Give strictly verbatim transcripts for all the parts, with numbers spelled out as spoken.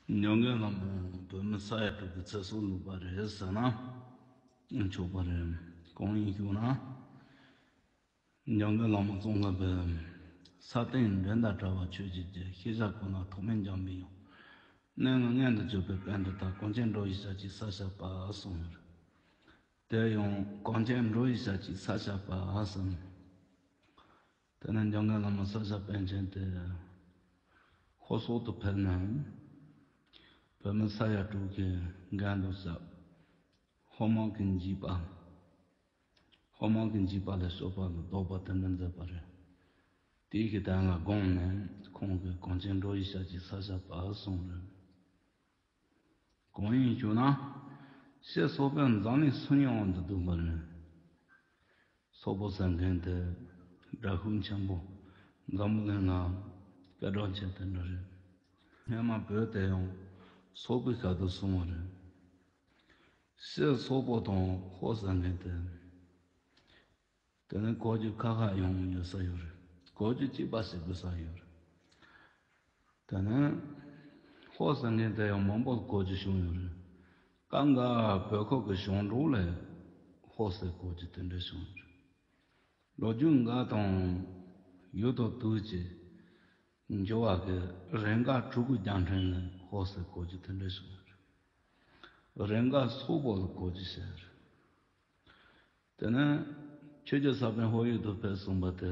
འཇམ་མགོན་བླ་མ་བོད་མི་ས་ཡ་དྲུག་གི་ཚེ་སྲོག་བླུགས་པ་རེད་ཟེར་ན་ཆོག་པ་རེད། གང་ཡིན་ཞུ་ན། འཇམ་མགོན་བླ་མ་ཙོང་ཁ་པས། ས་སྟེང་འགྲན་ཟླ་བྲལ་བ་ཆོས་ཀྱི་རྒྱལ། ཤེས་བྱ་ཀུན་ལ་ཐོགས་མེད་འཇམ་པའི་དབྱངས། གནས་ལྔ་མངོན་དུ་གྱུར་པའི་དཔལ་འདི་དག། གངས་ཅན་འགྲོ་བའི་ཞབས་ཀྱི་ས་ཞབས་པད་གསུངས་ཡོད། དེ་ཡང་གངས་ཅན་འགྲོ་བའི་ཞབས་ཀྱི་ས་ཞབས་པད་གསུངས། དེ་ནས་འཇམ་མགོན་བླ་མ་ས་སྐྱ་པཎ་ཆེན་དེ་ཧོར་སོག་ཏུ་ཕེབས་ནས། བོད་མི་ས་ཡ་དྲུག་གི་འགན་དུ་བཞག་ཧོར་དམག་གི་འཇིགས་པ། ཧོར་དམག་གི་འཇིགས་པ་ལས་སྐྱོབ་པ་ལ་བཟློག་པ་དེ་འདྲ་མཛད་པ་རེད། དེའི་གི་དོན་ལ་དགོངས་ནས་ཁོང་གིས་གངས་ཅན་འགྲོ་བའི་ཞབས་ཀྱི་ས་ཞབས་པད་གསུངས་རེད། གང་ཡིན་ཞུ་ན། ཤེས་སོགས་པའི་འཛམ་གླིང་སུན་དབྱུང་དུ་འདུག་པ་རེད། སོག་པོ་ཟེར་མཁན་དེ་དགྲ་ཤུགས་ཆེན་པོ། འཛམ་བུ་གླིང་ལ་སྐད་གྲགས་ཆེ་དེ་འདྲ་རེད། སྔོན་མ་བོད་དེ་ཡང་སོག་པོའི་ཁ་ཐུག་སོང་བ་རེད། ཤེས་སོག་པོ་དང་ཧོར་ཟེར་མཁན་དེ། དེ་ནས་གོ་རྒྱུ་ཁ་ཁ་ཡོང་ཡོད་ས་ཡོད་རེད། གོ་རྒྱུ་གཅིག་པ་ཞིག་དགོས་ས་ཡོད་རེད། དེ་ནས་ཧོར་ཟེར་མཁན་དེ་ཡང་མང་པོ་གོ་རྒྱུ་བྱུང་ཡོད་རེད། སྐབས་འགའ་བོད་ཁུལ་གྱི་ཞང་འབྲོག་ལས་ཧོར་ཟེར་གོ་རྒྱུ་དེ་འདྲ་བྱུང་ཡོད་རེད། ལོ་རྒྱུས་འགའ་དང་ཡུལ་དང་དུས་ཀྱི་འགྱུར་བ་གི་རེས་འགའ་གྲུ་གུ་རྒྱལ་ཕྲན་ནས་ཧོར་ཟེར་གོ་རྒྱུ་དེ་འདྲ་བྱུང་ཡོད་རེད། རེས་འགའ་སོག་པོ་ལ་གོ་རྒྱུ་བྱས་རེད། དེ་ནས་ཆོས་རྒྱལ་ས་པཎ་ཧོར་ཡུལ་དུ་ཕེབས་སོང་བ་དེ་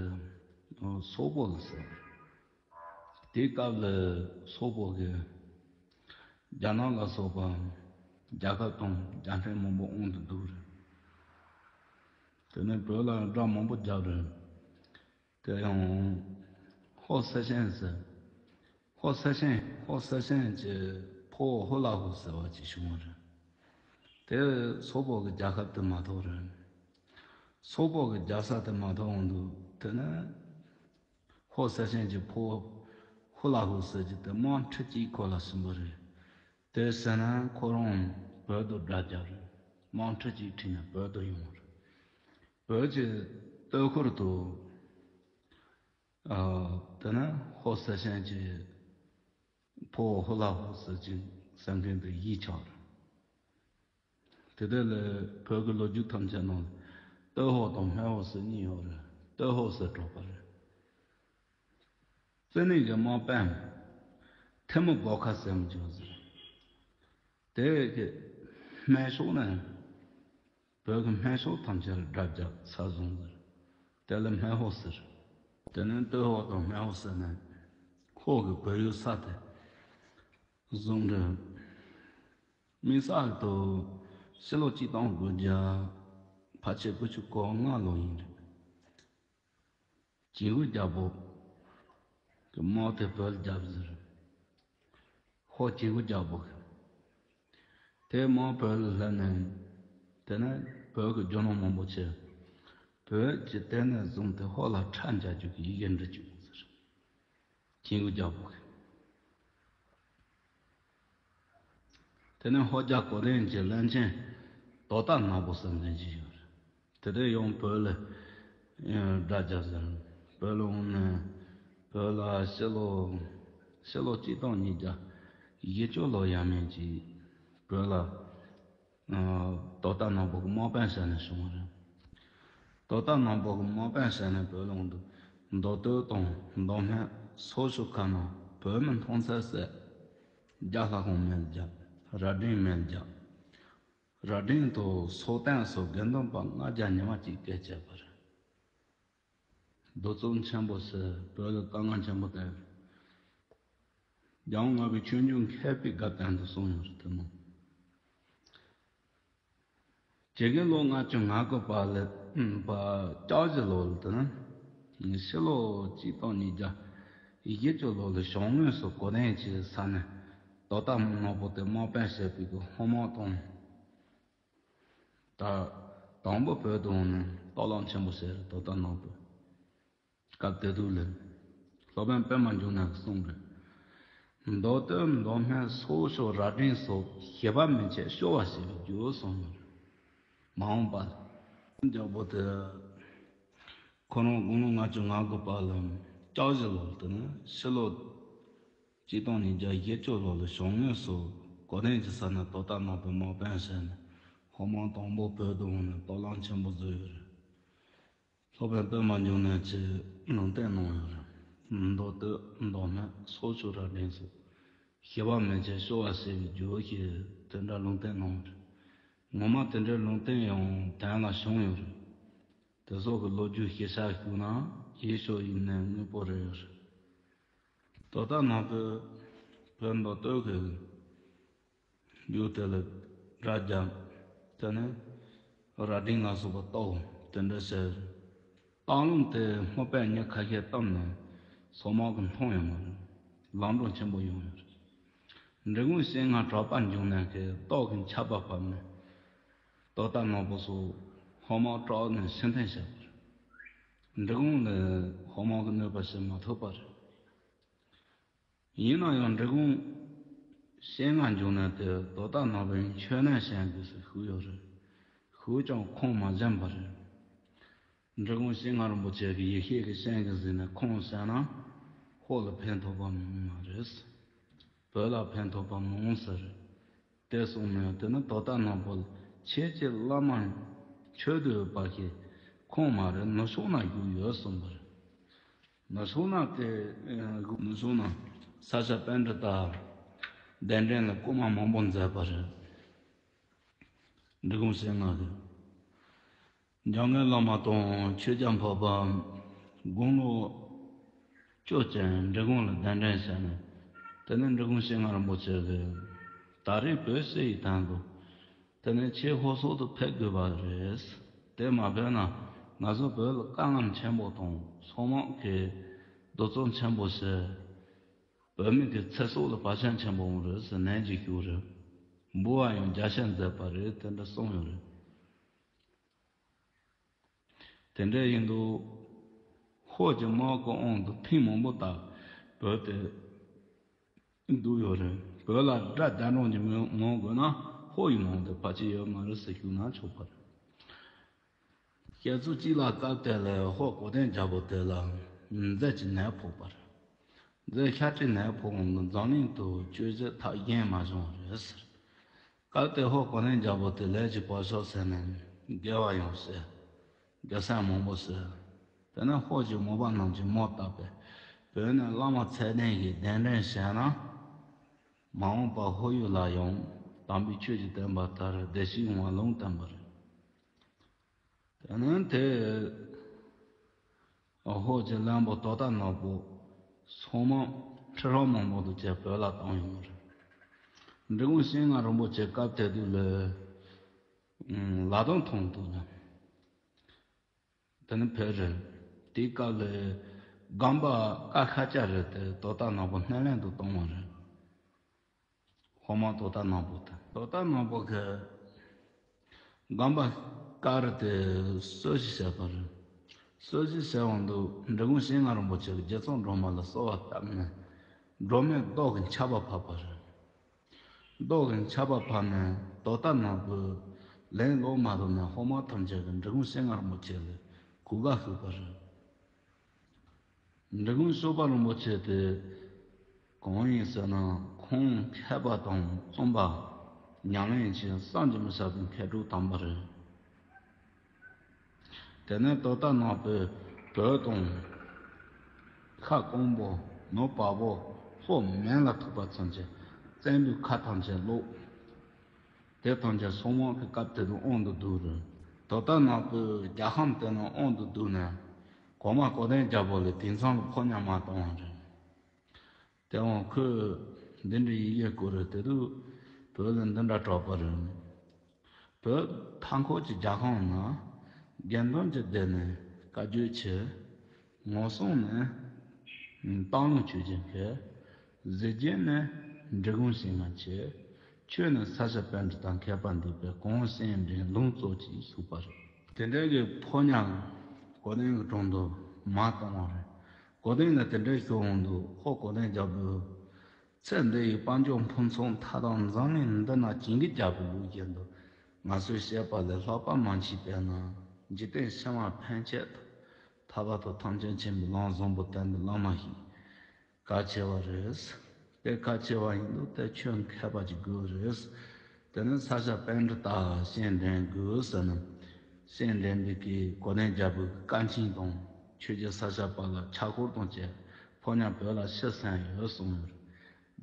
སོག་པོ་ལ་ཟེར། དེའི་སྐབས་ལ་སོག་པོ་གིས་རྒྱ་ནག་ལ་སོགས་པ་རྒྱལ་ཁབ་དང་རྒྱལ་ཕྲན་མང་པོ་དབང་དུ་བསྡུས་རེད། དེ་ནས་བོད་ལ་དགྲ་མང་པོ་བརྒྱབ་རེད། དེ་ཡང་ཧོར་སེ་ཆེན་ཟེར། ཧོར་སེ་ཆེན། ཧོར་སེ་ཆེན་གྱི་ཕོ་བོ་ཧུ་ལ་ཧུ་ཟེར་བ་ཅིག་བྱུང་བ་རེད། དེ་སོག་པོ་གི་རྒྱལ་ཁབ་དེ་མ་ཐོབ་རེད། སོག་པོ་གི་རྒྱལ་ས་དེ་མ་ཐོབ་འོང་དུས་དེ་ནས་ཧོར་སེ་ཆེན་གྱི་ཕོ་བོ་ཧུ་ལ་ཧུ་ཟེར་གྱི་དེ་དམག་ཁྲི་གཅིག་ཁོ་ལ་བྱིན་པ་རེད། དེ་བྱས་ན་ཁོ་རང་བོད་དུ་དགྲ་བརྒྱབ་རེད། དམག་ཁྲི་གཅིག་ཁྲིད་ནས་བོད་དུ་ཡོང་བ་རེད། བོད་ཀྱི་སྟོད་ཁུལ་དུ། ཨ། དེ་ནས་ཧོར་སེ་ཆེན་གྱི་ཕོ་བོ་ཧུ་ལ་ཧུ་ཟེར་གྱི་ཟེར་མཁན་དེ་ཡིད་ཆགས་རེད། དེ་དེ་ལས་བོད་ཀྱི་ལོ་རྒྱུས་ཐམས་ཅད་ནང་སྟོད་ཧོར་དང་སྨད་ཧོར་ཟེར་གཉིས་ཡོད་རེད། སྟོད་ཧོར་ཟེར་གྲགས་པ་རེད། རྩེ་གནས་ཀྱི་དམག་དཔོན་ཐེ་མུ་གོ་ཁ་ཟེར་མི་ཅིག་ཟེར། དེ་གི་སྨད་ཕྱོགས་ནས་བོད་ཀྱི་སྨད་ཕྱོགས་ཐམས་ཅད་ལ་དགྲ་བརྒྱབ་ས་བཟུང་ཟེར། དེ་ལ་སྨད་ཧོར་ཟེར། དེ་ནས་སྟོད་ཧོར་དང་སྨད་ཧོར་ཟེར་ནས་ཧོར་གྱི་བོད་ཡུལ་ས་དེ་བཟུང་རེད། དམིགས་བསལ་དུ་ཕྱི་ལོ་གཅིག་སྟོང་དགུ་བརྒྱ་ཕལ་ཆེར་དགུ་བཅུ་གོ་ལྔ་ལོ་ཡིན་རེད། གྱི་གུ་རྒྱལ་པོ་གི་དམག་དེ་བོད་ལ་བརྒྱབ་ཟེར། ཧོར་གྱི་གུ་རྒྱལ་པོ་གི། དེ་དམག་བོད་ལ་སླེབས་ནས། དེ་ནས་བོད་ཀྱི་རྒྱུ་ནོར་མང་པོ་བྱས། བོད་ཀྱི་དེ་ནས་བཟུང་སྟེ་ཧོར་ལ་ཁྲལ་འཇལ་རྒྱུ་གི་ཡི་གེ་འབྲི་བཅུག་ཟེར། གྱི་གུ་རྒྱལ་པོ་གི། དེ་ནས་ཧོར་རྒྱལ་གོ་ལྡན་གྱི་བློན་ཆེན་དོ་ཏ་ནག་པོ་ཟེར་མཁན་ཅིག་ཡོད་རེད། དེ་དེ་ཡང་བོད་ལ་དགྲ་བརྒྱབ་ཟེར། བོད་ལ་འོང་ནས་བོད་ལ་ཕྱི་ལོ་ཕྱི་ལོ་གཅིག་སྟོང་ཉིས་བརྒྱ་བཞི་བཅུ་ལོ་ཡས་མས་ཅིག་བོད་ལ་དོ་ཏ་ནག་པོ་གི་དམག་དཔོན་བྱས་ནས་བྱུང་བ་རེད། དོ་ཏ་ནག་པོ་གི་དམག་དཔོན་བྱས་ནས་བོད་ལ་འོང་དུས་མདོ་སྟོད་དང་མདོ་སྨད་སོག་ཆུ་ཁ་ནང་བོད་མི་མཐོང་ཚད་བསད། རྒྱ་ལྷ་ཁང་མེ་ལ་བརྒྱབ། རྭ་སྒྲེང་མེ་ལ་བརྒྱབ། རྭ་སྒྲེང་དུ་སོག་སྟོན་སོགས་དགེ་འདུན་པ་ལྔ་བརྒྱ་ཉི་མ་གཅིག་བསྐོས་བྱས་པ་རེད། རྡོ་བརྩིགས་ཆེན་པོ་ཟེར་བོད་ལ་དཀའ་ངལ་ཆེན་པོ་བསྟན། རྒྱལ་དབང་ལྔ་པའི་ཆོས་འབྱུང་མཁས་པའི་དགའ་སྟོན་དུ་གསུངས་ཡོད་རེད་དེ་མོ། དེ་གའི་ལོ་ལྔ་བཅུ་ང་དགུ་པ་ལ་པ་ལྕགས་བཞི་ལོ་ལ་དེ་ན་ཕྱི་ལོ་གཅིག་སྟོང་ཉིས་བརྒྱ་བཞི་བཅུ་ལོ་ལ་ཞང་ངོས་སུ་གོ་དན་གྱི་ས་ནས་དོ་ཏ་ནག་པོ་དེ་དམག་དཔོན་བྱས་པའི་གི་ཧོར་དམག་དང་། ད་དང་པོ་བོད་དུ་འོང་ནས་གཏོར་བརླག་ཆེན་པོ་བྱས་རེད་དོ་ཏ་ནག་པོས། སྐབས་དེ་དུས་ལ་སློབ་དཔོན་པད་མ་འབྱུང་གནས་ཀྱིས་གསུངས་རེད། མདོ་སྟོད་མདོ་སྨད་སོག་ཆུ་རྭ་སྒྲེང་སོགས་ཞེ་བ་མི་ཆད་སྐྱོབ་པར་བྱེད་པའི་རྒྱུ་གསུངས་ཡོད་རེད། མ་འོངས་པ་ལ་རྒྱལ་པོ་དེ་ཁོ་རང་དགུང་ལོ་ལྔ་བཅུ་ང་དགུ་པ་ལ་ལྕགས་བཞི་ལོ་དེ་ནི་ཕྱི་ལོ་ སྤྱི་སྟོང་ཉིས་བརྒྱ་བཞི་བཅུ་ལོ་ལ་བྱུང་ངེས་སུ་གོ་དན་གྱི་ས་ནས་དོ་བདག་ནོར་བུ་དམག་དཔོན་བྱས་ནས་ཧོ་མང་དང་པོ་བོད་དུ་འོང་ནས་སྟོད་ལུང་ཆེན་པོ་བཟོས་ཡོད་རེད། སློབ་དཔོན་པདྨ་འབྱུང་གནས་ཀྱིས་ལུང་བསྟན་གནང་ཡོད་རེད། མདོ་སྟོད་མདོ་སྨད་སོག་ཆུ་རྭ་སྒྲེང་སོགས་ཞི་བ་མེ་ལྕེ་གཤོག་པ་ཟེར་བའི་རྒྱུ་ཞིག་དེ་འདྲ་ལུང་བསྟན་གནང་ཡོད་རེད། ངོ་མ་དེ་འདྲའི་ལུང་བསྟན་ཡང་དོན་ལ་བྱུང་ཡོད་རེད། དེ་སོགས་ཀྱི་ལོ་རྒྱུས་ཤེས་བྱ་ཞུགས་ན་ཡིད་སྐྱོ་ཡིན་ནའི་དངོས་པོ་རེད་ཡོད་རེད། དོ་བདག་ནོར་བུས་བོད་མདོ་སྟོད་ཀྱི་རྒྱུད་དེ་ལ་སྒྲ་བརྒྱབ། དེ་ནས་རྭ་སྒྲེང་ལ་སོགས་པ་གཏོར། དེ་འདྲ་བྱས། སྟོད་ལུང་དེ་སྨུག་པས་མི་ཁ་ཤས་བཏུམས་ནས་སོག་དམག་གིས་མཐོང་ཡོད་མ་རེད། ལམ་འགྲོ་ཆེན་པོ་ཡོང་ཡོད་རེད། འབྲི་གུང་སྤྱན་སྔ་གྲགས་པ་འབྱུང་གནས་ཀྱིས་ཏོག་གི་ཆར་པ་བབས་ནས་དོ་བདག་ནོར་བུ་སོགས་ཧོ་མང་དཀྲོགས་ནས་ཕྱིར་འཐེན་བྱས་པ་རེད། འབྲི་གུང་ལ་ཧོ་མང་གི་གནོད་པ་བྱེད་མ་ཐུབ་པ་རེད། ཡིན་ན་ཡང་འབྲི་གུང་སྤྱན་སྔ་འབྱུང་གནས་དེ་དོ་བདག་ནོར་བུའི་མཆོད་གནས་བྱེད་དགོས་ཟེར་ཞུས་ཡོད་རེད། ཞུས་ཀྱང་ཁོང་མ་བྱིན་པ་རེད། འབྲི་གུང་སྤྱན་སྔ་རིན་པོ་ཆེ་གིས་ཡེ་ཤེས་ཀྱི་སྤྱན་གྱིས་གཟིགས་ནས་ཁོང་བསད་ན་ཧོར་ལ་ཕན་ཐོགས་པ་མ་རེད། བོད་ལ་ཕན་ཐོགས་པ་མ་འོང་ཟེར། དེ་སོང་ནས་དེ་ནི་དོ་བདག་ནོར་བུ་ལ་ཁྱེད་ཀྱི་བླ་མ་མཆོད་འདོད་ཡོད་པ་ཞིག་ཁོང་མ་རེད། ནུབ་ཕྱོགས་ན་བཞུགས་ཡོད་གསུངས་པ་རེད། ནུབ་ཕྱོགས་ན་དེ་ནུབ་ཕྱོགས་ན་ས་སྐྱ་པཎྜི་ཏ་གདན་འདྲེན་ལ་སྐུལ་མ་མང་པོ་མཛད་པ་རེད། འབྲི་གུང་སྤྱན་སྔ་གིས། འཇམ་མགོན་བླ་མ་དང་ཆོས་རྒྱལ་འཕགས་པ་དགུང་ལོ་བཅུ་ཅན་འབྲི་གུང་ལ་གདན་འདྲེན་བྱས་ནས། དེ་ནས་འབྲི་གུང་སྤྱན་སྔ་རིན་པོ་ཆེ་གིས་ད་རེས་བོད་སྤྱི་ཡི་དོན་དུ། དེ་ནས་ཁྱེད་ཧོར་སོག་ཏུ་ཕེབས་དགོས་པ་རེད། དེ་མ་ཕེབས་ན་ང་ཚོ་བོད་ལ་དཀའ་ངལ་ཆེན་པོ་དང་སོག་དམག་གིས་གདུག་རྩུབ་ཆེན་པོ་བྱས། བོད་མི་གི་ཚེ་སྲོག་ལ་བར་ཆད་ཆེན་པོ་འོང་རེད་ཟེར་ནན་གྱིས་ཞུས་རེད། འབུལ་བ་ཡང་རྒྱ་ཆེར་མཛད་པ་རེད། དེ་འདྲ་གསུངས་ཡོད་རེད། དེ་འདྲ་ཡིན་དུས་ཧོར་གྱི་དམག་གི་དབང་དུ་ཐེངས་མང་པོ་བཏང་བོད་དེ་འདུག་ཡོད་རེད། བོད་ལ་དགྲ་རྒྱ་གྲོང་གི་མི་མང་དགོས་ན་ཧོར་ཡི་དབང་དུ་ཕལ་ཆེར་ཡོད་མ་རེད་ཟེར་ཞུས་ན་ཆོག་པ་རེད། བཤད་ཚུལ་གཅིག་ལ་སྐབས་དེ་ལ་ཧོར་གོ་དན་རྒྱལ་པོ་དེ་ལ་མཛད་ཀྱི་ནད་ཕོག་པ་རེད། མཛད་ཤ་ཁྲག་ནད་ཕོག་འོང་དུས་འཛམ་གླིང་དུ་བཅོས་བྱེད་ཐབས་གཞན་མ་བྱུང་བ་རེད་ཟེར། སྐབས་དེ་ཧོར་གོ་དན་རྒྱལ་པོ་དེ་ལས་ཀྱི་བར་ཤོག་ཟེར་ནས་དགེ་བ་ཡང་བྱས། དགེ་སེམས་མང་པོ་བྱས། དེ་ནས་ཧོར་གྱི་མོས་པ་རྣམས་ཀྱིས་མོ་བཏགས་པས་བོད་ནས་བླ་མ་ཚད་ལྡན་ཞིག་གདན་འདྲེན་བྱས་ན། མ་འོངས་པར་ཧོར་ཡུལ་ལ་ཡང་དམ་པའི་ཆོས་ཀྱི་བསྟན་པ་དར་བདེ་སྐྱིད་ཡོང་བ་ལུང་བསྟན་པ་རེད། དེ་ནས་དེ་ཧོར་གྱི་བློན་པོ་དོ་བདག་ནོར་བུ་སོག་དམག་ཁྲི་ཕྲག་མང་པོ་དང་བཅས་བོད་ལ་བཏང་ཡོང་བ་རེད། འབྲི་གུང་སྤྱན་སྔ་རིན་པོ་ཆེ་སྐབས་དེ་དུས་ལ་ལ་དྭགས་ཐང་དུ་ལ་དེ་ནི་བོད་རེད། དེའི་སྐབས་ལ་སྒམ་པ་ཀ་ཁ་ཅ་རེད་དེ་དོ་བདག་ནོར་བུ་སྣེ་ལེན་དུ་བཏང་བ་རེད། ཧོར་དམག་དོ་བདག་ནོར་བུ་དང་། དོ་བདག་ནོར་བུ་གིས་སྒམ་པ་ཀ་ར་དེ་གསོད་གཞི་བྱས་པ་རེད། གསོད་གཞི་བྱས་འོང་དུས་འབྲི་གུང་སྤྱན་སྔ་རིན་པོ་ཆེ་གིས་རྗེ་བཙུན་སྒྲོལ་མ་ལ་གསོལ་བ་བཏབ་ནས་སྒྲོལ་མའི་མདོག་གི་ཆར་པ་ཕབ་པ་རེད། མདོག་གི་ཆར་པ་ཕབ་ནས་དོ་བདག་ནོར་བུ་ལན་ལོག་མ་ཐུབ་ནས་ཧོར་དམག་ཐམས་ཅད་ཀྱིས་འབྲི་གུང་སྤྱན་སྔ་རིན་པོ་ཆེ་ལ་གུས་པ་ཞུས་པ་རེད། འབྲི་གུང་སྐྱོབ་པ་རིན་པོ་ཆེ་དེ་གང་ཡིན་ཟེར་ན་ཁོང་མཁས་པ་དང་བརྩོན་པ་ཉམས་ལེན་ཆེ་བསམ་གྱིས་མི་ཁྱབ་པའི་མཁས་གྲུབ་དམ་པ་རེད། དེ་ནས་དོ་བདག་ནོར་བུས་བོད་དང་ཤར་ཀོང་པོ་ནུབ་བལ་པོ་ལྷོ་མོན་ལ་ཐུག་པ་ཙམ་གྱིས་བཙན་པོའི་ཁ་ཐམས་ཅད་སློག་དེ་ཐམས་ཅད་སོག་དམག་གི་སྐབས་དེ་དུས་དབང་དུ་བསྡུས་རེད། དོ་བདག་ནོར་བུས་རྒྱལ་ཁམས་དེ་རྣམས་དབང་དུ་བསྡུས་ནས་གོང་མ་གོ་དན་རྒྱལ་པོ་ལ་དེང་སང་ལ་ཕོ་ཉ་མ་བཏང་བ་རེད། དེ་འོང་ཁོས་འདི་འདྲའི་ཡི་གེ་བསྐུར་རེད། དེ་དུས་བོད་ལ་འདི་འདྲ་གྲགས་པ་རེད། བོད་མཐའ་འཁོར་གྱི་རྒྱལ་ཁམས་ན་དགེ་འདུན་གྱི་སྡེ་ནི་བཀའ་བརྒྱུད་ཆེ། ངོ་སྲུང་ནི་སྟག་ལུང་ཆོས་ཀྱི་མཁས། གཟི་བརྗིད་ནི་འབྲི་གུང་ཞིང་ང་ཆེ། ཆོས་ནི་ས་སྐྱ་པཎྜི་ཏ་མཁས་པ་འདུས་པས་གོང་སེང་འབྲིང་ལུང་གཙོ་ཅེས་ཞུས་པ་རེད། དེ་འདྲའི་གི་ཕོ་ཉ་གོ་དན་གྱི་དྲུང་དུ་མ་བཏང་བ་རེད། གོ་དན་ལ་དེ་འདྲའི་ཞུ་འོང་དུས་ཧོར་གོ་དན་རྒྱལ་པོས། ཚེ་འདི་ཡི་དཔལ་འབྱོར་ཕུན་ཚོགས་མཐའ་དག་འཛམ་གླིང་འདི་ན་བྱིན་གྱིས་བརྒྱབ་པའི་ལུགས་བཞིན་དུ་ང་ཚོའི་བཤད་པ་ལས་ལྷག་པ་མ་མཆིས་པས་ན་འཇིག་རྟེན་ཕྱི་མ་ཕན་ཆད་དུ་ཐར་པ་དང་ཐམས་ཅད་མཁྱེན་པའི་ལམ་བཟང་པོ་བསྟན་པའི་བླ་མ་ཞིག་གལ་ཆེ་བ་རེད། དེ་ཁ་ཆེ་བ་ཡིན་དུས་དེ་ཆོས་མཁས་པ་ཅིག་དགོས་རེད། དེ་ནི་ས་སྐྱ་པཎྜི་ཏ་སྤྱན་འདྲེན་དགོས་ཟེར་ནས། སྤྱན་འདྲེན་པའི་གི་གོ་དན་རྒྱལ་པོའི་བཀའ་ཆེན་དང་། ཆོས་རྗེ་ས་སྐྱ་པ་ལ་ཕྱག་སྐོར་དང་བཅས་ཕོ་ཉ་བོད་ལ་ཕྱིར་གསན་ཡོད་གསུངས་ཡོད་རེད།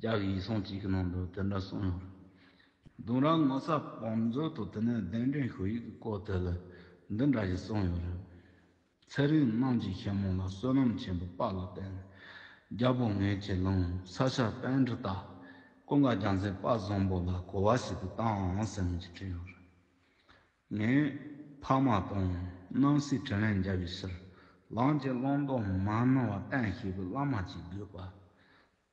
རྒྱ་གི་ཡིག་ཚང་གཅིག་གི་ནང་དུ་དེ་འདྲ་གསུངས་ཡོད་རེད། ལྡུམ་ར་ངོ་ཚ་བང་མཛོད་དུ་དེ་ནས་གདན་འདྲེན་ཞུ་ཡིག་གི་སྐོར་དེ་ལ་འདི་འདྲ་ཞིག་གསུངས་ཡོད་རེད། ཚེ་རིང་རྣམས་ཀྱི་ཞལ་མོ་ལ། བསོད་ནམས་ཆེན་པོའི་དཔལ་ལ་བརྟེན། རྒྱལ་པོ་ངེད་ཀྱི་ལུང་ས་སྐྱ་པཎྜི་ཏ། ཀུན་དགའ་རྒྱལ་མཚན་དཔལ་བཟང་པོ་ལ་གོ་བ་ཞིག་ཏུ་བཏང་ཟེར་ནས་ཅིག་བྲིས་ཡོད་རེད། ངའི་ཕ་མ་དང་སྣང་སྲིད་དྲིན་ལན་འཇལ་བའི་ཕྱིར། ལམ་གྱི་བླང་དོར་མ་སྣང་བ་བསྟན་ཤེས་པའི་བླ་མ་ཅིག་དགོས་པ།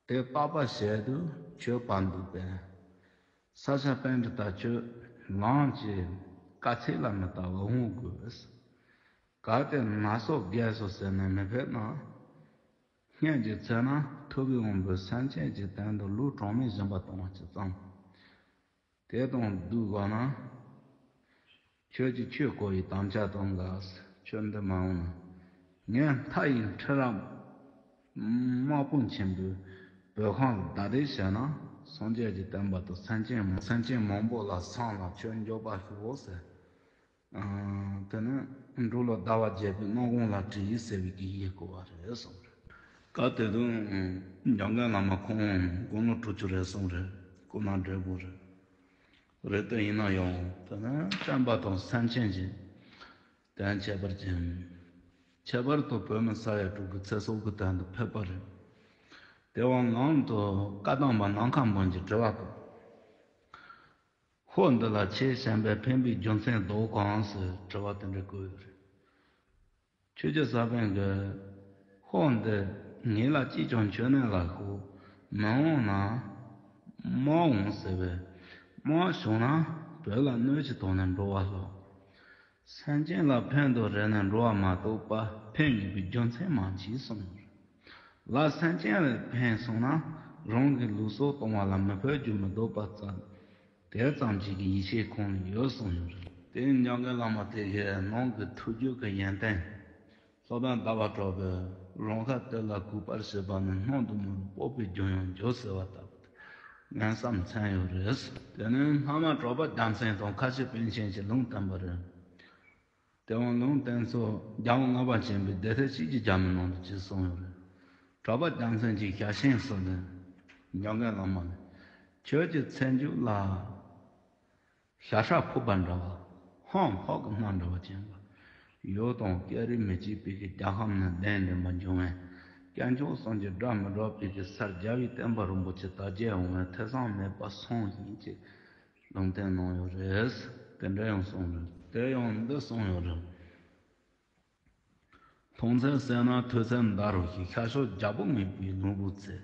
དེ་པགས་པ་བྱས་དུས་ཁྱོད་བར་འདུག་པས། ས་སྐྱ་པཎྜི་ཏ་ཁྱོད་ལམ་གྱི་དཀའ་ཚེགས་ལ་མི་ལྟ་བར་འོང་དགོས། གལ་ཏེ་ན་སོ་རྒས་སོ་ཟེར་ནས་མི་ཕེབས་ན། སྔོན་གྱི་ཚེ་ན་ཐུབ་པའི་དབང་པོས་སེམས་ཅན་གྱི་དོན་དུ་ལུས་གྲངས་མེད་སྦྱིན་པ་གཏོང་བ་ཇི་ཙམ། དེ་དང་བསྡུར་དགོས་ན། ཁྱོད་ཀྱིས་ཆོས་གོ་ཡི་དམ་བཅའ་དང་འགལ། ཁྱོད་འདི་མ་འོང་ན། ངས་མཐའ་ཡི་ཁྲི་རབས་དམག་དཔུང་ཆེན་པོས་བོད་ཁམས་ལ་བདའ་འདེད་བྱས་ན། སངས་རྒྱས་ཀྱི་བསྟན་པ་དང་སེམས་ཅན་མང་སེམས་ཅན་མང་པོ་ལ་སངས་ལ་ཁྱོད་མགྱོགས་པ་ཤོག་ཟེར། ཨ། དེ་ནས་འབྲུག་ལ་ཟླ་བ་བརྒྱད་པའི་སྣང་གུང་ལ་བྲིས་ཟེར་བའི་གི་ཡིག་བསྐུར་བ་རེད་གསུངས་རེད། སྐབས་དེ་དུས་འཇམ་མགོན་བླ་མ་ཁོང་དགུང་ལོ་དྲུག་ཅུ་རེད་གསུངས་རེད། སྐུ་ན་བགྲེས་པོ་རེད། རེད་དེ་ཡིན་ན་ཡང་དེ་ནས་བསྟན་པ་དང་སེམས་ཅན་གྱི་དོན་ཁྱད་པར་ཅན། ཁྱད་པར་དུ་བོད་མི་ས་ཡ་དྲུག་གི་ཚེ་སྲོག་གི་དོན་དུ་ཕེབས་པ་རེད། དེ་བ་ངང་དུ་བཀའ་གདམས་པ་ནམ་མཁའ་འབུམ་གྱིས་དྲི་བ་བཀོད། ཧོར་འདི་ལ་ཆེས་ཞན་པའི་ཕན་པའི་རྒྱུ་མཚན་ལྡོག་གང་ཟེར་དྲི་བ་དེ་འདྲ་བཀོད་ཡོད་རེད། ཆོས་རྗེ་ས་པཎ་གྱིས། ཧོར་འདི་ངེད་ལ་ཅིས་ཀྱང་མཆོད་གནས་ལ་ཞུགས་མི་འོང་ན། དམག་འོང་ཟེར་བས། དམག་བྱུང་ན་བོད་ལ་གནོད་ཅིག་བཏང་ནས་འགྲོ་བ་ལྷག། སེམས་ཅན་ལ་ཕན་དང་རེ་ནས་འགྲོ་བ་མ་གཏོགས་པ་ཕན་ངེས་པའི་རྒྱུ་མཚན་མ་མཆིས་གསུངས་ཡོད་རེད། ལ་སེམས་ཅན་ལ་ཕན་སོང་ན་རང་གི་ལུས་སྲོག་གཏོང་བ་ལ་མི་ཕོད་རྒྱུ་མི་ལྡོག་པ་ཙམ། དེ་ཙམ་ཞིག་གི་ཡིད་ཆེས་ཁོང་ལ་ཡོད་གསུངས་ཡོད་རེད། དེ་ཡང་འཇམ་མགོན་བླ་མ་དེ་གའི་ནང་གི་ཐུགས་རྒྱུད་ཀྱི་ཡོན་ཏན། སློབ་དཔོན་ཟླ་བ་གྲགས་པས་རང་ཤ་དེ་ལ་གུས་པར་བྱེད་པ་ནི་སྣང་དུ་མི་རུང་སྤོབས་པའི་རྒྱུན་ཡང་འགྱུར་ཟེར་བ་ལྟ་བུ་དེ་ངན་བསམ་མཚན་ཡོད་རེད། དེ་ནི་སྔ་མ་གྲགས་པ་རྒྱལ་མཚན་དང་ཁ་ཆེ་པཎ་ཆེན་གྱིས་ལུང་བསྟན་པ་རེད། དེ་ཡང་ལུང་བསྟན་སོགས་རྒྱལ་བ་ལྔ་པ་ཆེན་པོས་སྡེ་སྲིད་གཅིག་གི་རྒྱ་མི་ནང་དུ་ཅི་གསུངས་ཡོད་རེད། གྲགས་པ་རྒྱལ་མཚན་གྱི་ཞལ་ཆེམས་སུ་ནི། འཇམ་མགོན་བླ་མ་ནི། ཁྱོད་ཀྱི་ཚེ་མཇུག་ལ། ཞྭ་སྲབ་ཕུབ་པ་འདྲ་བ། ཧང་ཧོག་གི་སྣ་འདྲ་བ་ཅན་པ། ཡུལ་དང་སྐད་རིགས་མི་གཅིག་པའི་གི་རྒྱལ་ཁམས་ནས་གདན་འདྲེན་པ་འབྱུང་བས། དཀོན་མཆོག་གསུམ་གྱི་དགྲ་མི་སྒྲོལ་བའི་གི་སར་རྒྱལ་བའི་བསྟན་པ་རིན་པོ་ཆེ་དར་རྒྱས་འོང་བའི་ཐེ་ཚོམ་མེད་པ་སོང་ཡིན་ཅེས་ལུང་བསྟན་གནང་ཡོད་རེད། དེ་འདྲ་ཡང་གསུངས་རེད། དེ་ཡང་འདི་གསུངས་ཡོད་རེད། མཐོང་ཚད་གསལ་ན་ཐོས་ཚད་འདར་རོ་ཞེས། ཤར་ཕྱོགས་རྒྱལ་པོ་ངེས་པའི་ལུང་བུ་ཚེ།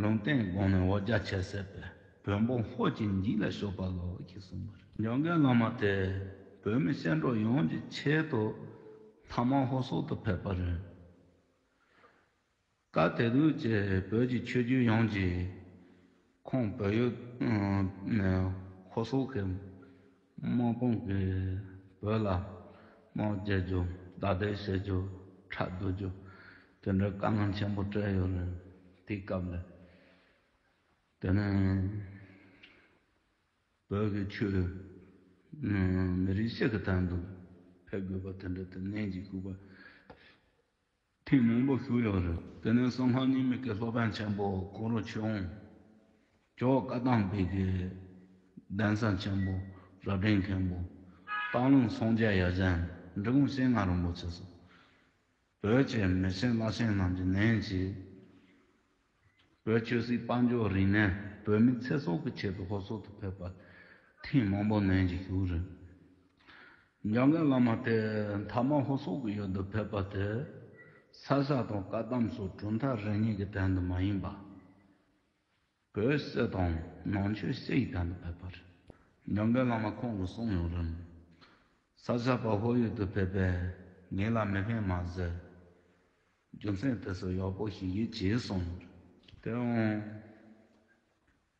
ལུང་བསྟན་དགོངས་ནས་འོ་བརྒྱལ་ཆེ་སྲིད་པས། བོན་པོ་ཧོར་གྱི་འཇིགས་ལས་སྐྱོབ་པ་ལོ་ཞེས་གསུངས་པ་རེད། འཇམ་མགོན་བླ་མ་དེ་བོད་མི་སྐྱེ་འགྲོ་ཡོངས་ཀྱི་ཆེད་དུ་མཐའ་དམག་ཧོར་སོག་ཏུ་ཕེབས་པ་རེད། སྐབས་དེ་དུས་ཀྱི་བོད་ཀྱི་ཆོས་བརྒྱུད་ཡོངས་ཀྱིས་ཁོང་བོད་ཡུལ་ནས་ཧོར་སོག་གི་དམག་དཔུང་གིས་བོད་ལ་དམག་རྒྱག་རྒྱུ། བདའ་འདེད་བྱེད་རྒྱུ། ཁྲག་བསྡུ་རྒྱུ། དེ་འདྲའི་དཀའ་ངལ་ཆེན་པོ་སྤྲད་ཡོད་རེད། དེའི་སྐབས་ལ་དེ་ནས་བོད་ཀྱི་ཆོས་མི་རིགས་སྤྱི་གི་དོན་དུ་ཕེབས་དགོས་པ་དེ་འདྲ་དེ་ནན་གྱིས་ཞུས་པ། ཐེངས་མང་པོ་ཞུས་ཡོད་རེད། དེ་ནས་གསང་སྔགས་རྙིང་མའི་གི་སློབ་དཔོན་ཆེན་པོ་གུ་རུ་ཆོས་དབང་། ཇོ་བོ་བཀའ་གདམས་པའི་གི་གདན་ས་ཆེན་པོ་རབ་འབྲིང་མཁན་པོ། སྟག་ལུང་སངས་རྒྱས་ཡ་གཞན། འབྲི་གུང་ཤེས་ལྔ་རིན་པོ་ཆེ་སོགས། བོད་ཀྱི་མི་ཆེན་བླ་ཆེན་རྣམས་ཀྱིས་ནན་གྱིས། བོད་ཆོས་སྲིད་དཔལ་འབྱོར་རིག་གནས་བོད་མིའི་ཚེ་སྲོག་གི་ཆེད་དུ་ཧོར་སོག་ཏུ་ཕེབས་པ་ཐེངས་མང་པོ་ནན་གྱིས་ཞུས་རེད། འཇམ་མགོན་བླ་མ་དེ་མཐའ་དམག་ཧོར་སོག་གི་ཡུལ་དུ་ཕེབས་པ་དེ་ས་སྐྱ་དང་བཀའ་གདམས་སོགས་གྲུབ་མཐའ་རིག་གནས་ཀྱི་དོན་དུ་མ་ཡིན་པ། བོད་སྤྱི་དང་ནང་ཆོས་སྤྱི་ཡི་དོན་དུ་ཕེབས་པ་རེད། འཇམ་མགོན་བླ་མ་ཁོང་གིས་གསུངས་ཡོད་རེད། ས་སྐྱ་པ་ཧོར་ཡུལ་དུ་ཕེབས་པས་ངེད་ལ་མི་ཕན་མ་ཟད། རྒྱུ་མཚན་དེ་ཚོ་ཡག་པོ་ཞིག་ཡིད་ཆེས་གསུངས་ཡོད་རེད། དེ་འོང་།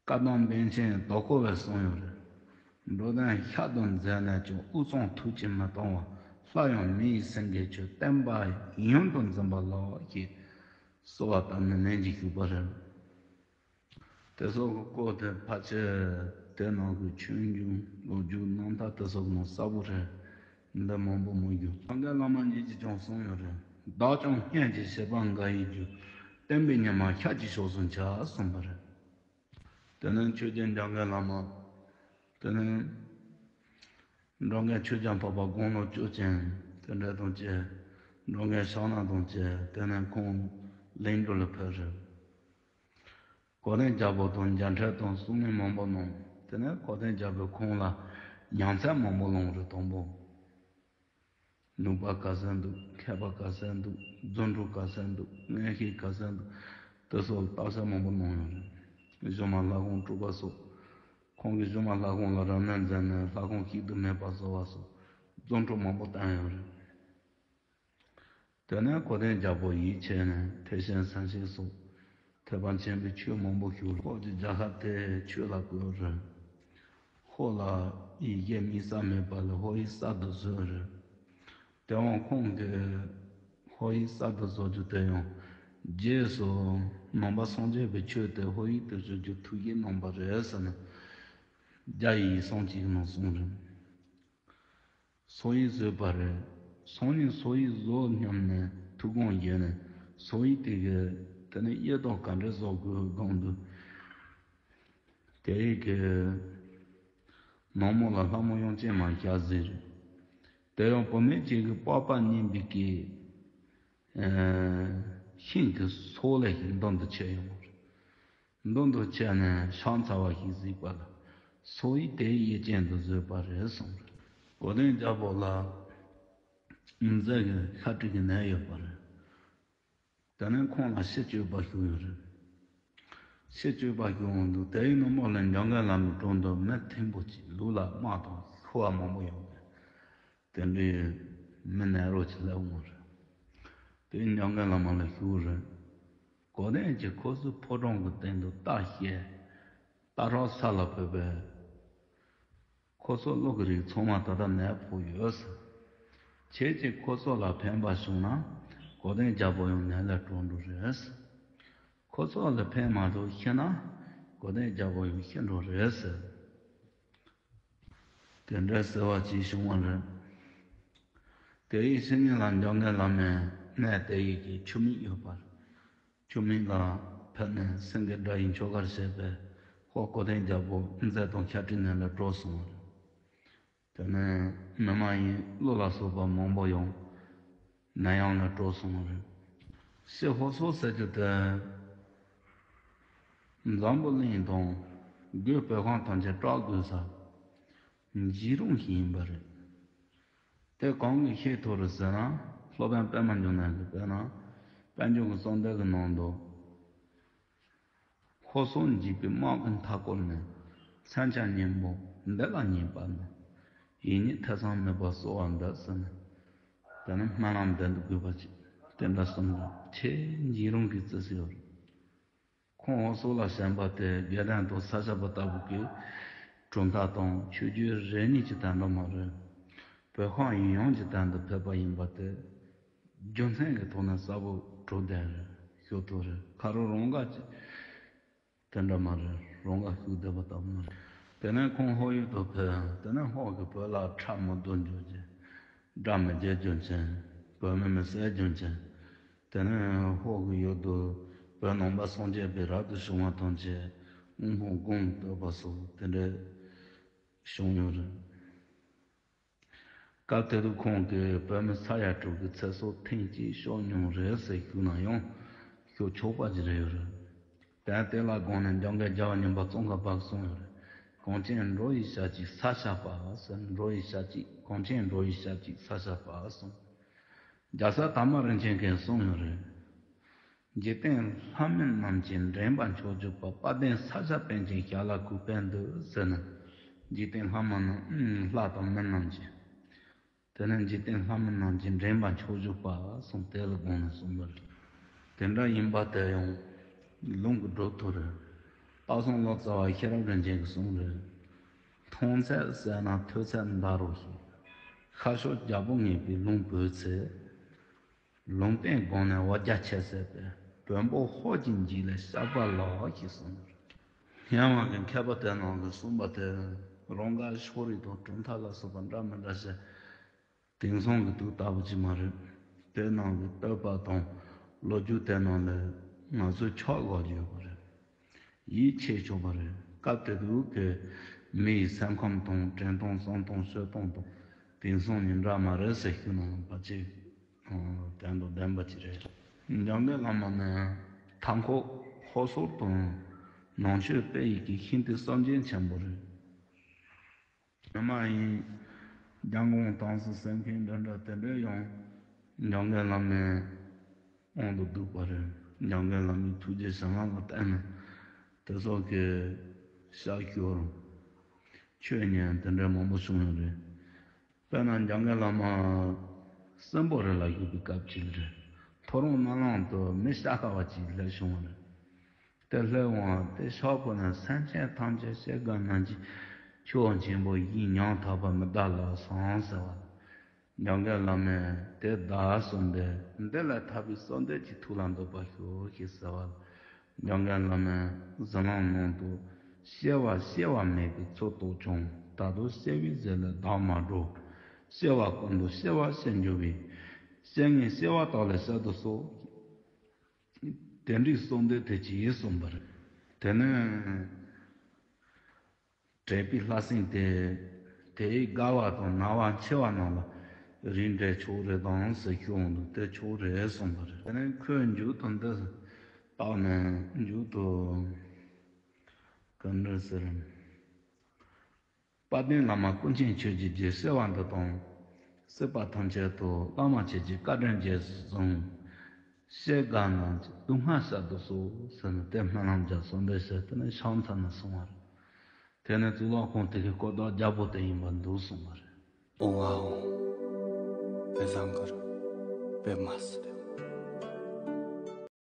བཀའ་གདམས་པཎ་ཆེན་དོ་ཁོ་བས་གསུངས་ཡོད་རེད། འགྲོ་དོན་ཤག་ཏུ་འཛིན་ནས་ཀྱང་དབུས་གཙང་ཐུགས་ཀྱིས་མི་གཏོང་བ། སླར་ཡང་མི་ཡི་སེང་གེ་ཁྱོད་བསྟན་པ་ཡུན་དུ་འཛིན་པ་ལགས་ཞེས་གསོལ་བ་བཏབ་ནས་ནན་གྱིས་ཞུས་པ་རེད། དེ་སོགས་ཀྱི་སྐོར་དེ་ཕལ་ཆེར་དེ་ནང་གི་ཆོས་འབྱུང་ལོ་རྒྱུས་རྣམ་ཐར་དེ་སོགས་ནང་གསལ་པོ་རེད། འདི་མང་པོ་མི་འགྱུར། སངས་རྒྱས་བླ་མ་ཉིད་ཀྱིས་ཀྱང་གསུངས་ཡོད་རེད། བདག་ཀྱང་སྔོན་གྱི་བྱེད་པ་འགའ་ཡི་རྒྱུ། བསྟན་པའི་ཉི་མ་ཤར་གྱི་ཕྱོགས་སུ་འཆར་གསུངས་པ་རེད། དེ་ནས་ཆོས་རྗེ་འཇམ་མགོན་བླ་མ། དེ་ནས་འགྲོ་མགོན་ཆོས་རྒྱལ་འཕགས་པ་དགུང་ལོ་བཅུ་ཅན་དེ་འདྲ་དང་བཅས། འགྲོ་མགོན་ཕྱག་ན་དང་བཅས། དེ་ནས་ཁོང་ལན་གྲུ་ལ་ཕེབས་རེད། གོ་དན་རྒྱལ་པོ་དང་མཇལ་འཕྲད་དང་གསུང་གླེང་མང་པོ་གནང་། དེ་ནས་གོ་དན་རྒྱལ་པོས་ཁོང་ལ་ཉམས་ཚད་མང་པོ་གནང་རེད། དང་པོ། ནུས་པ་ག་ཚད་འདུག་མཁས་པ་ག་ཚད་འདུག་རྫུ་འཕྲུལ་ག་ཚད་འདུག་མངོན་ཤེས་ག་ཚད་འདུག་དེ་སོགས་བརྟག་དཔྱད་མང་པོ་གནང་ཡོད་རེད། གཞུག་མ་ལྷ་ཁང་དཀྲུགས་པ་སོགས། ཁོང་གིས་གཞུག་མ་ལྷ་ཁང་ལ་རབ་གནས་མཛད་ནས་ལྷ་ཁང་བཤིག་ཏུ་མེད་པ་བཟོ་བ་སོགས་རྫུ་འཕྲུལ་མང་པོ་བསྟན་ཡོད་རེད། དེ་ནས་གོ་དན་རྒྱལ་པོ་ཡིད་ཆེས་ནས་ཐེག་ཆེན་སེམས་བསྐྱེད་སོགས་ཐེག་པ་ཆེན་པོའི་ཆོས་མང་པོ་ཞུ་རེད། ཧོར་གྱི་རྒྱལ་ཁབ་དེ་ཆོས་ལ་བཀོད་རེད། ཧོར་ལ་ཡི་གེ་དམིགས་བསལ་མེད་པ་ལས་ཧོར་ཡིག་གསར་དུ་བཟོས་རེད། དེའང་ཁོང་གིས་ཧོར་ཡིག་གསར་དུ་བཟོ་རྒྱུ་དེ་ཡང་རྗེས་སུ་ནང་པ་སངས་རྒྱས་པའི་ཆོས་དེ་ཧོར་ཡིག་ཏུ་བསྒྱུར་རྒྱུ་ཐུགས་བཞེད་གནང་བ་རེད་ཟེར་ནས་རྒྱ་ཡི་ཡིག་ཚང་གཅིག་ནང་གསུངས་རེད། སོག་ཡིག་བཟོས་པ་རེད། སང་ཉིན་སོག་ཡིག་བཟོ་སྙམ་ནས་ཐུགས་དགོངས་བཞེས་ནས་སོག་ཡིག་དེ་གི་དེ་ནས་དབྱེ་ཐོག་ག་འདྲས་བཟོ་དགོས་སྒང་དུ། དེ་ཡི་གི་ནང་མོ་ལ་ལྷ་མོ་དབྱངས་ཅན་མ་ཞལ་གཟིགས་རེད། དེ་ཡང་བུད་མེད་ཅིག་གི་པགས་པ་རྙིང་པའི་གི་ཤིང་གི་སོ་ལས་ཤིག་མདུན་དུ་ཁྱེར་ཡོང་བ་རེད། མདུན་དུ་ཁྱེར་ནས་ཕྱག་འཚལ་བ་ཞིག་གཟིགས་པ་ལ། སོག་ཡིག་དེ་ཡིད་ཅན་དུ་བཟོས་པ་རེད་གསུངས་རེད། གོ་དན་རྒྱལ་པོ་ལ་མཛེ་གི་ཤ་དྲི་གི་ནད་ཡོད་པ་རེད། དེ་ནས་ཁོང་ལ་ཕྱི་བཅོས་པ་ཞུས་ཡོད་རེད། ཕྱི་བཅོས་པ་ཞུ་འོང་དུས་དེའི་ནུབ་མོ་ལ་འཇམ་མགོན་བླ་མའི་དྲུང་དུ་མི་མཐོན་པོ་ཅིག་ལུས་ལ་དམག་དང་ཤུ་བ་མང་པོ་ཡོད་པའི་དེ་འདྲའི་མི་ནད་རོ་ཅིག་སླེབས་འོང་རེད། དེས་འཇམ་མགོན་བླ་མ་ལ་ཞུས་རེད། གོ་དན་གྱིས་ཁོ་ཚོའི་ཕོ་བྲང་གི་སྟེང་དུ་རྟ་བཤས། རྟ་ཧྲག་ས་ལ་བབས་པས། ཁོ་ཚོ་བློ་གི་རིགས་ཚང་མ་ད་ལྟ་ནད་ཕོག་ཡོད་ཟེར། ཁྱེད་ཀྱིས་ཁོ་ཚོ་ལ་ཕན་པ་བྱུང་ན་གོ་དན་རྒྱལ་པོ་ཡང་ནད་ལས་གྲོལ་འགྲོ་རེད་ཟེར། ཁོ་ཚོ་ལ་ཕན་མ་ཐོགས་ཤི་ན་གོ་དན་རྒྱལ་པོ་ཡང་ཤི་འགྲོ་རེད་ཟེར། དེ་འདྲའི་ཟེར་བ་ཅིག་བྱུང་བ་རེད། དེ་ཡི་ཕྱི་ཉིན་ལ་འཇམ་མགོན་བླ་མས་གནས་དེ་ཡི་གི་ཆུ་མིག་ཡོད་པར། ཆུ་མིག་ལ་ཕེབས་ནས་སེང་གེ་སྒྲ་ཡི་ཆོ་གར་བྱས་པས་ཧོར་གོ་དན་རྒྱལ་པོ་མཛེ་དང་ཤ་དྲི་ནད་ལས་གྲོལ་སོང་བ་རེད། དེ་ནས་མི་མ་ཡིན་ཀླུ་ལ་སོགས་པ་མང་པོ་ཡང་ནད་ཡམས་ལས་གྲོལ་སོང་བ་རེད། ཕྱིས་ཧོར་སོག་ཟེར་རྒྱུ་དེ་འཛམ་བུ་གླིང་དང་སྒོས་བོད་ཁམས་ཐམས་ཅད་སྐྲག་དགོས་ས་འཇིགས་རུང་ཞིག་ཡིན་པ་རེད། དེ་གང་གིས་ཤེས་ཐུབ་རེད་ཟེར་ན། སློབ་དཔོན་པད་མ་འབྱུང་གནས་ཀྱིས་དཔེར་ན་དཔལ་འབྱོར་གྱི་གསང་འདུས་ཀྱི་ནང་དུ། ཧོར་སོག་འཇིགས་པའི་དམག་གི་མཐའ་བསྐོར་ནས། མཚོན་ཆ་གཉན་པོ་འདི་ལ་ཉེས་པ་ནི། ཡིད་གཉིས་ཐེ་ཚོམ་མེད་པར་གསོལ་བ་འདེབས་ཟེར་ནས། དེ་ནི་སྨོན་ལམ་འདེབས་དགོས་པ་ཅིག་དེ་འདྲ་གསུངས་འདུག་ཆེས་འཇིགས་རུང་གི་རྩི་ཟེར་བ་རེད། ཁོང་ཧོར་སོག་ལ་ཞེན་པ་དེ་དགེ་ལྡན་དང་ས་སྐྱ་པ་ལྟ་བུ་གི་གྲུབ་མཐའ་དང་ཆོས་བརྒྱུད་རེ་གཉིས་ཀྱི་དོན་དག་མ་རེད། བོད་ཁམས་ཡུལ་ཡོངས་ཀྱི་དོན་དུ་ཕེབས་པ་ཡིན་པ་དེ་རྒྱུ་མཚན་གྱི་ཐོག་ནས་གསལ་པོ་གྲུབ་བསྡད་རེད། ཞུ་ཐུབ་རེད། ཁ་རོག་རང་དགའ་ཅིག་དེ་འདྲ་མ་རེད། རང་དགའ་ཞུ་བསྡད་པ་ལྟ་བུ་མ་རེད། དེ་ནས་ཁོང་ཧོར་ཡུལ་དུ་ཕེབས། དེ་ནས་ཧོར་གྱིས་བོད་ལ་ཁྲལ་མི་བསྡུ་རྒྱུ་མཚན། དགྲ་མི་རྒྱལ་རྒྱུ་མཚན། བོད་མི་མི་བསད་རྒྱུ་མཚན། དེ་ནས་ཧོར་གྱི་ཡུལ་དུ་བོད་ནང་པ་སངས་རྒྱས་པའི་རབ་ཏུ་བྱུང་བ་ཐམས་ཅད་དབུལ་ཕོངས་དགུང་བསྟོད་པ་སོགས་དེ་འདྲ་བྱུང་ཡོད་རེད། སྐབས་དེ་དུས་ཁོང་གིས་བོད་མི་ས་ཡ་དྲུག་གི་ཚེ་སྲོག་ཐེངས་གཅིག་གཤོག་མྱོང་རེད་ཟེར་ཞུས་ན་ཡང་ཞུ་ཆོག་པ་ཞིག་རེད་ཡོད་རེད། དོན་དེ་ལ་དགོངས་ནས་འཇམ་མགོན་རྒྱལ་བ་རྙིང་པ་ཙོང་ཁ་པ་གསུངས་ཡོད་རེད། གངས་ཅན་འགྲོ་བའི་ཞལ་གྱིས་ས་བཤགས་པ་ཟེར། འགྲོ་བའི་ཞལ་གྱིས། གངས་ཅན་འགྲོ་བའི་ཞལ་གྱིས་ས་བཤགས་པ་གསུངས། རྒྱལ་སྲས་དར་མ་རིན་ཆེན་གྱིས་གསུངས་ཡོད་རེད། འཇིག་རྟེན་ལྷ་མིན་རྣམས་ཀྱི་འདྲེན་པ་མཆོག་གྱུར་པ། དཔལ་ལྡན་ས་སྐྱ་པཎ་ཆེན་ཞལ་ལ་གུས་པས་འདུད་ཟེར་ནས། འཇིག་རྟེན་ལྷ་མིན་ནི་ལྷ་དང་མི་རྣམས་ཀྱི། དེ་ནས་འཇིག་རྟེན་ལྷ་མིན་རྣམས་ཀྱི་འདྲེན་པ་མཆོག་གྱུར་པ་གསུངས། དེ་ལ་དགོངས་ནས་གསུངས་པ་རེད། དེ་འདྲ་ཡིན་པ་དེ་ཡང་ལུང་གིས་སྒྲུབ་ཐུབ་རེད། སྟག་ཚང་ལོ་ཙཱ་བ་ཤེས་རབ་རིན་ཆེན་གྱིས་གསུངས་རེད། མཐོང་ཚད་གསལ་ན་ཐོས་ཚད་འདའ་རོགས་ཞེས། ཤར་ཕྱོགས་རྒྱལ་པོ་ངེས་པའི་ལུང་བོས་ཚེ། ལུང་བསྟན་དགོངས་ནས་འོ་བརྒྱ་ཆད་ཟེར་ཏེ། བོན་པོ་ཧོར་གྱི་འཇིགས་ལས་བཤགས་པ་ལགས་ཞེས་གསུངས་ནས། སྔོན་མ་གི་མཁས་པ་དེ་རྣམས་ཀྱིས་གསུངས་པ་དེ་རང་དགར་ཕྱོགས་རིས་དང་གྲུབ་མཐའ་ལ་སོགས་པ་འདྲ་མི་འདྲ་ཞིག་དེང་སང་གི་དུས་ལྟ་བུ་ཅིག་མ་རེད། དེ་རྣམས་ཀྱི་བསྟོད་པ་དང་ལོ་རྒྱུས་དེ་རྣམས་ལས་ང་ཚོས་ཆོས་ལོ་རྒྱུས་ཡོད་པ་རེད། ཡིད་ཆེས་ཆོག་པ་རེད། སྐབས་དེ་དུས་ཀྱི་མི་ཡི་སེམས་ཁམས་དང་དྲན་སྟངས་བསམ་སྟངས་ཤོད་སྟངས་དང་དེང་སང་གཉིས་འདྲ་མ་རེད་ཟེར་ཞུ་ན་ཡང་ཕལ་ཆེར་དོན་དང་ལྡན་པ་ཅིག་རེད། འཇམ་མགོན་བླ་མ་ནི་མཐའ་འཁོབ་ཧོར་སོག་དང་ནང་ཆོས་སྤེལ་ཡུལ་གྱི་ཤིན་ཏུ་གསར་བརྗེ་ཆེན་པོ་རེད། ནི་མ་ཡིན། རྒྱལ་འགོང་དང་སྲིད་སེམས་མཁན་འདི་འདྲ་དེ་འདྲ་ཡང་འཇམ་མགོན་བླ་མའི་དབང་དུ་བསྡུས་པ་རེད། འཇམ་མགོན་བླ་མའི་ཐུགས་རྗེ་བྱིན་རླབས་ལ་བརྟེན་ནས་དེ་སོགས་ཀྱི་ཤར་ཤོར་ཆོས་ཉན་དེ་འདྲ་མང་པོ་བྱུང་ཡོད་རེད། དཔེར་ན་འཇམ་མགོན་བླ་མ་སྲིན་པོ་རི་ལ་བཞུགས་པའི་སྐབས་ཅིག་རེད། ཐོ་རངས་རྣ་ལམ་དུ་མི་ཤ་ཁ་བ་ཅིག་སླེབས་བྱུང་བ་རེད། དེ་སླེབས་འོང་དེ་ཤོག་བུ་ནི་སེམས་ཅན་ཐམས་ཅད་སྐྱེ་རྒ་ན་འཆིའི་ཆུ་བོ་ཆེན་པོ་བཞིས་ཉམ་ཐག་པ་མི་བདག་ལ་སོང་ཟེར་བ། འཇམ་མགོན་བླ་མས་དེ་བདག་གསུངས་ཏེ་འདི་ལས་ཐར་པའི་གསོལ་འདེབས་ཀྱི་ཐུགས་ལ་འདུག་པར་ཤོག་ཅེས་ཟེར་བ། འཇམ་མགོན་བླ་མས་གཟིམ་ལམ་ནང་དུ་སྐྱེ་བ་སྐྱེ་བ་མེད་པའི་ཚུལ་རྟོགས་ཀྱང་ད་དུང་སྐྱེ་བའི་རྗེས་ལ་བདག་མ་འགྲོ། སྐྱེ་བ་ཀུན་ཏུ་སྐྱེ་བར་སྐྱེ་འགྱུར་བའི། སྐྱེ་ངེས་སྐྱེ་བ་དག་ལས་སྐྱེ་དུ་གསོལ། དེ་འདྲའི་གསོལ་འདེབས་དེ་ཅི་ཡིན་གསུངས་པ་རེད། དེ་ནས་དྲེགས་པའི་ལྷ་སྲིན་དེ་དེའི་དགའ་བ་དང་ན་བ་འཆི་བ་རྣམས་ལ་རིགས་འགྲེ་ཆོག་རེད་དམ་ཟེར་ཞུ་འོང་དུས་དེ་ཆོག་རེད་གསུངས་པ་རེད། དེ་ནས་ཁོས་མཇུག་ཏུ་འདི་བཏགས་ནས་མཇུག་ཏུ་ག་འདྲ་ཟེར། དཔལ་ལྡན་བླ་མ་ཀུན་མཁྱེན་ཆོས་ཀྱི་རྗེ་སྐྱེ་བ་འདི་དང་སྲིད་པ་ཐམས་ཅད་དུ་བླ་མ་ཁྱེད་ཀྱི་བཀའ་དྲིན་རྗེས་སུ་བཟུང་། སྐྱེ་རྒ་ན་འཆིའི་སྡུག་བསྔལ་སྐྱོབ་ཏུ་གསོལ་ཟེར་ནས་དེ་སྨོན་ལམ་རྒྱག་གསོལ་འདེབས་བྱས་དེ་ནས་ཕྱག་འཚལ་ནས་སོང་བ་རེད། དེ་ནས་གཙུག་ལག་ཁང་དེ་གའི་སྐུ་བདག་རྒྱལ་པོ་དེ་ཡིན་པར་འདུག་གསུངས་པ་རེད། ཨོང་ཨ་ཨོང་། པད་ཟངས་དཀར། པདྨ་སིདྡྷི།